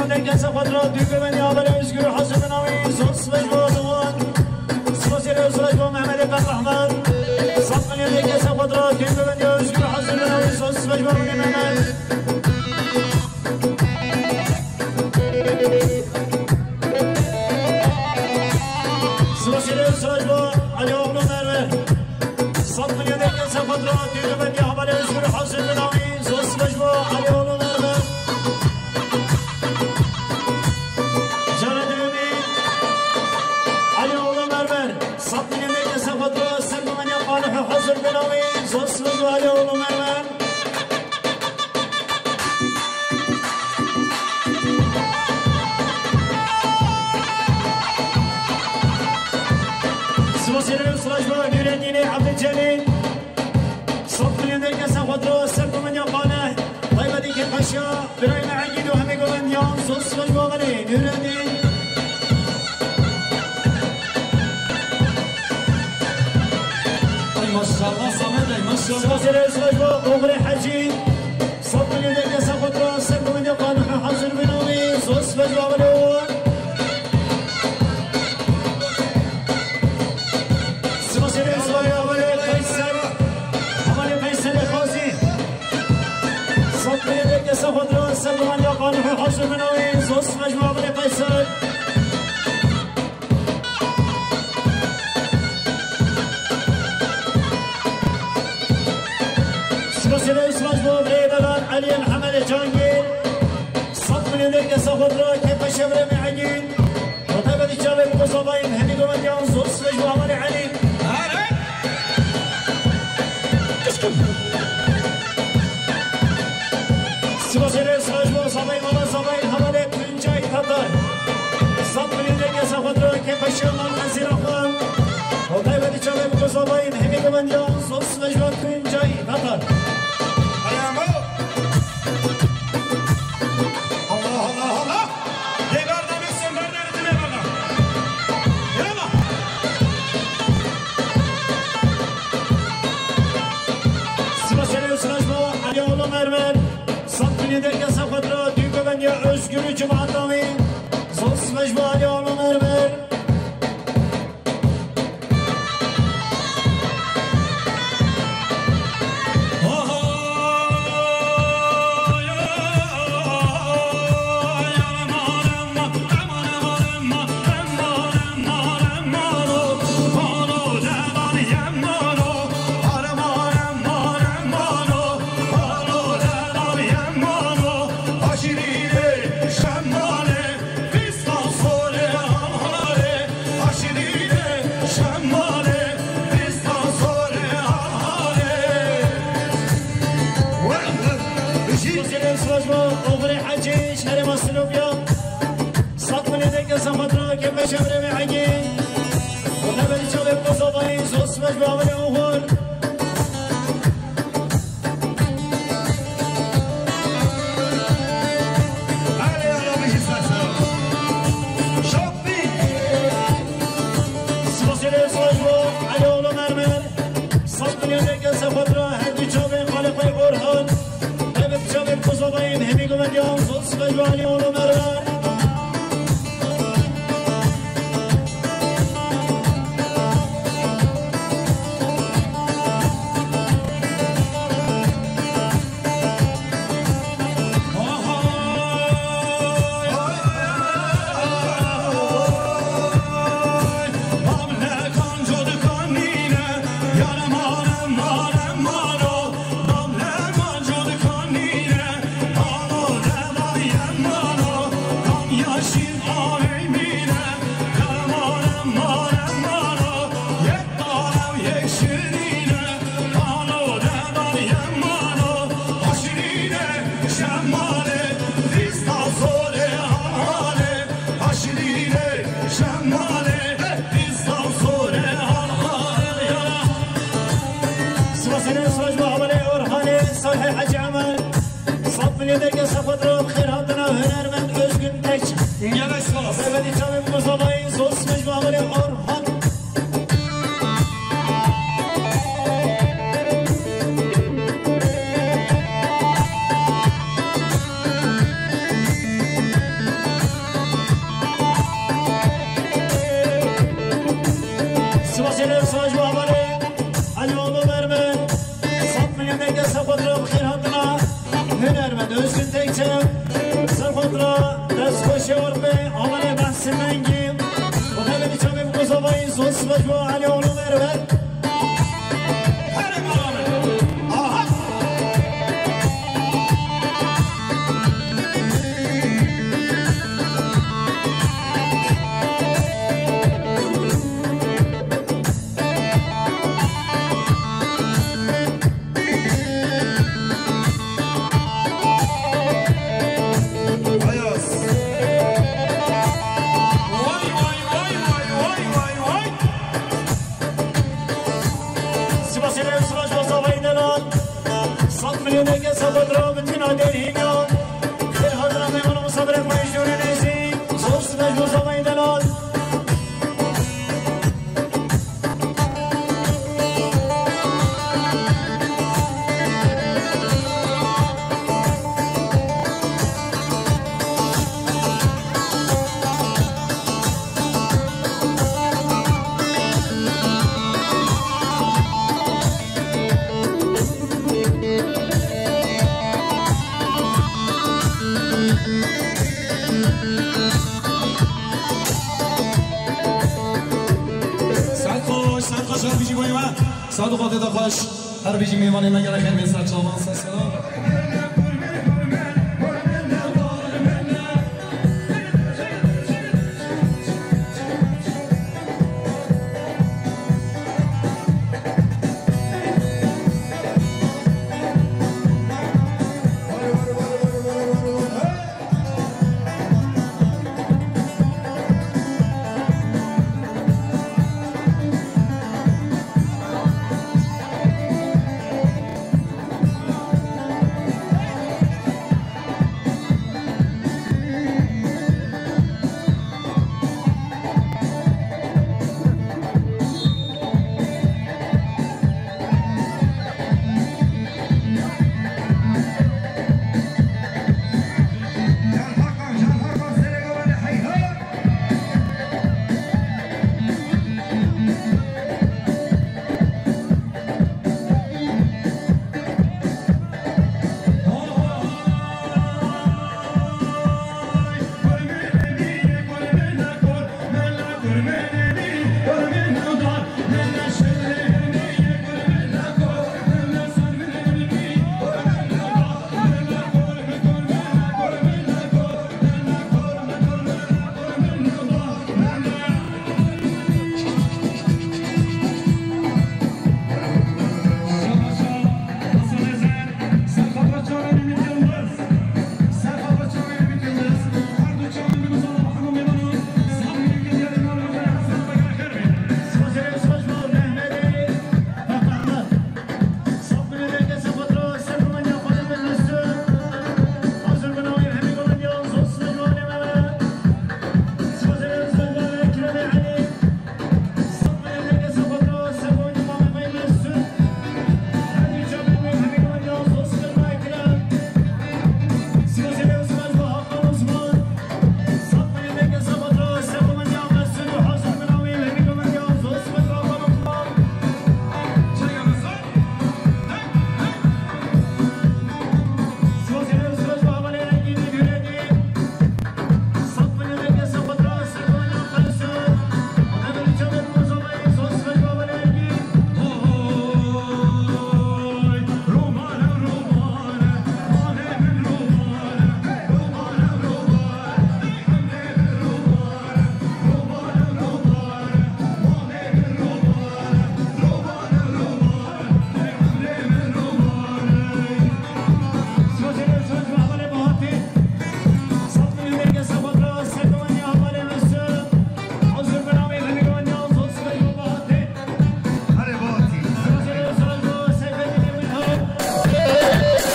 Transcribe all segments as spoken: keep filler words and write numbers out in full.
Dengesa xwe dira dû govendî Amelê Özgür hazir bin awî zor sibej bo Adowan. Sibasê rê sibej bo Mehmedê Qehrehman. Sed milyon dengesa xwe dira dû govendî Özgür hazir bin awî zor sibej bo Amelê Mehmed. Sibasê rê sibej bo Alî oğlu Merve. Sed milyon dengesa xwe dira dû govendî Amelê Özgür hazir bin awî zor sibej bo Alî oğlu Merve. Canê dilê min, Alî oğlu Mermer, sed milyon dengesa xwe dira ser govendî Qanihê hazir bin awî zor sibej bo Alî oğlu Mermer. Sibasê rê sibej bo Nûreddînê Ebdilcelîl. Sed milyon dengesa xwe dira ser govendî Qanihê. Taybetî kê paşa birayê me Egîd û hemî govendiyan zor sibej bo Amelê Nûreddîn. Ay maşallah Samet, ay maşallah. Sibasê rê sibej bo Oxirê Hecî. Sed milyon dengesa xwe dira ser govendî Qanihê hazir bin awî zor sibej bo Amelê Oxir. Sibasê rê sibej bo Amelê Qeyser. Amelê Qeyserê Xazî. Sed milyon dengesa xwe dira ser govendî Qanihê hazir bin awî zor sibej bo Amelê Qeyser. Sibasê rê sibej bo birayê delal Elî Mehmedê Cangîr. Sed milyon dengesa xwe dira kê paşa birayê me Egîd. Bi taybetî çavê Muqo Zabayî hemî govendiyan zor sibej bo Amelê Elî. Sibasê rê sibej bo Zabayî, mala Zabayî, hevalê Tuncay Tatar. Sed milyon dengesa xwe dira kê paşa mal Nezîra xwe. Bi taybetî çavê Muqo Zabayî hemî govendiyan zor sibej bo Tuncay Tatar. Ay ama. Allah, Allah, Allah. Lê berdane sen, berdane tu lê berdan. Yala. Sibasê rê sibej bo Elî oğlu Mermer. Sed milyon dengesa xwe dira dû govendiya Özgür û Cemaat awî zor sibej bo Elî oğlu Mermer. Sibasê rê sibej bo Oxirê Hecî, şerê Masilopya. Sed milyon dengesa xwe dira kê paşa birayê me Egîd. Bi taybetî çavê Muqo Zabayî zor sibej bo Amelê Oxir. Allez, allez, Régis Sassou. Shopping. Sibasê rê sibej bo Elî oğlu Mermer. Sed milyon dengesa xwe dira her du çavên xalê xwe Orhan. Taybetî çavê Muqo Zabayî hemî govendiyan zor sibej bo Elî oğlu Mermer. Sibasê rê sibej bo Hevalê Orhanê Salihê Hecî Emer. Sed milyon dengesa xwe dira bi xêr hatina hunermend Özgün Teç. Gelek spas. Taybetî çavê Muqo Zabayî zor sibej bo Hevalê Orhan. Özgün Tekçe, Serxotra, destxweşê wir be, amanê behsê mengî, û xelê bi çavê bi Muzafayî, zon sibê ji bo Elî oğlu Merve. Herê mala min. Aha. Ayaz. Vay, vay, vay. Sibasê re sibas bo zavayî delal. Sed milyon eke sefet ra bi tîna derhîna. Xêr hatina meyman û misafirê xwe ji dûr û nêzîk. Zor sibas bo zavayî delal. Saet xweş, saet xweş, her bijî boyê me. Saet û xatirê te xweş. Her bijî mêvanê me gelek xêr bên ser çavan, ser selam.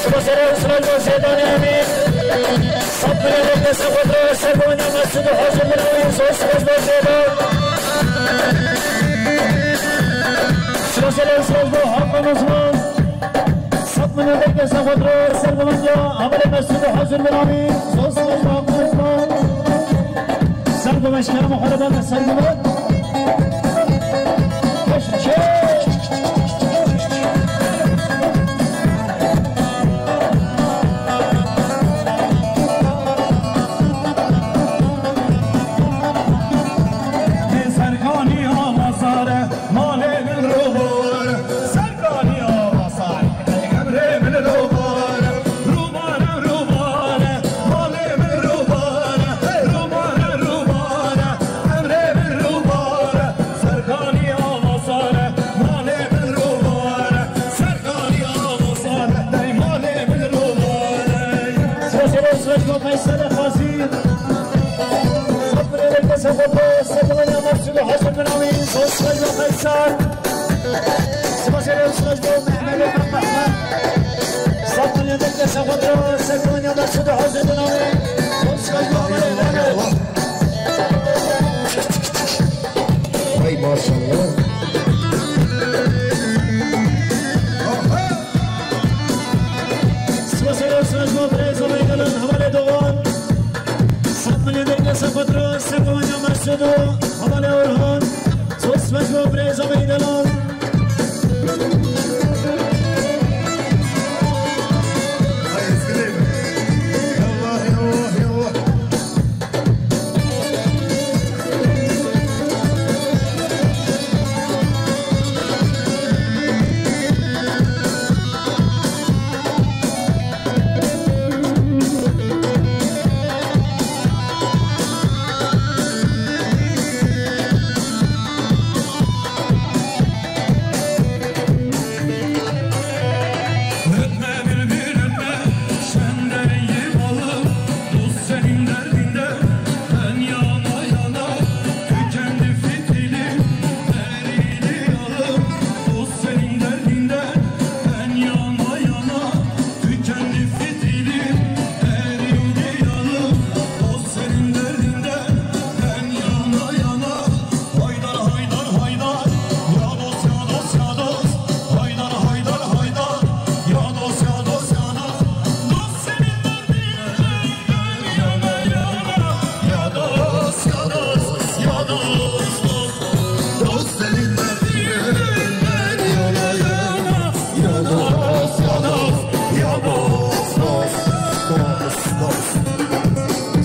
Sibasê re û silav bo Zêdanê Emîn. Sed milyon eke sefet re ser bo Mesûd û Hazir Mirawî, zor spas bo Zêdan. Sibasê re û silav bo Hakan Osman. Sed milyon eke sefet re ser bo Amelê Mesûd û Hazir Mirawî, zor spas bo Hakan Osman. Ser bo meşkera muharebe me ser bo. Baş çek. Qeyser Xazî. Sed milyonek dest xwe bi Sedûnê Mesûd û Hezir bin Amîn. Zor spas bo Qeyser. Spasê re spas bo Mehmet Mehmet. Sed milyonek dest xwe bi Sedûnê Mesûd û Hezir bin Amîn. Zor spas bo Mehmet. Hey maşallah. Spasê re spas bo birêz û meydanan hevalê Dogan. Sed milyonek dest xwe bi Sedûnê Mesûd û hevalê Orhan. Zor spas bo birêz û meydanan.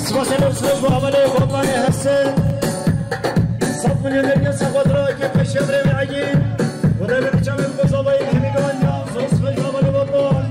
Spasê re spas bo hevalê Botmanê Hesen. Sed milyonek dest xwe bi Pêşemrê ve Egîn. Û devê çavên Kozovayê hemî giwan ya. Zor spas bo hevalê Botman.